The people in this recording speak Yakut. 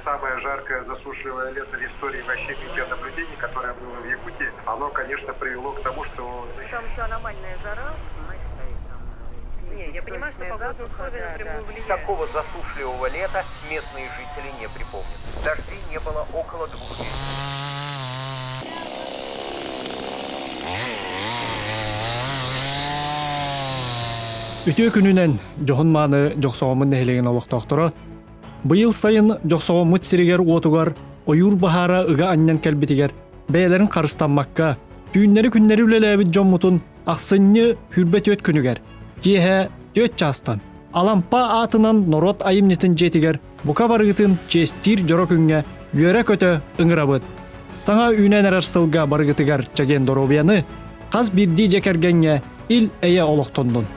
Самое жаркое засушливое лето в истории вообще метеонаблюдений, которое было в Якутии, оно, конечно, привело к тому, что... Там еще аномальная жара. Не, я понимаю, что погодные условия напрямую влияют. Такого засушливого лета местные жители не припомнят. Дождей не было около двух месяцев. Үтүө күнүнэн дьоһун мааны Дьохсоҕоммут нэһилиэгин олохтоохторо Быйыл сайын Дьохсоҕоммут сиригэр-уотугар ойуур баһаара ыга анньан кэлбитигэр бэйэлэрин харыстаммакка, түүннэри-күннэри үлэлээбит дьоммутун ахсынньы 24 күнүгэр киэһэ 4 чаастан Алампа аатынан норуот айымньытын дьиэтигэр бука барыгытын чиэстиир дьоро күҥҥэ үөрэ-көтө ыҥырабыт. Саҥа үүнэн эрэр сылга барыгытыгар чэгиэн доруобуйаны, хас биирдии дьэ кэргэҥҥэ ил-эйэ олохтоннун.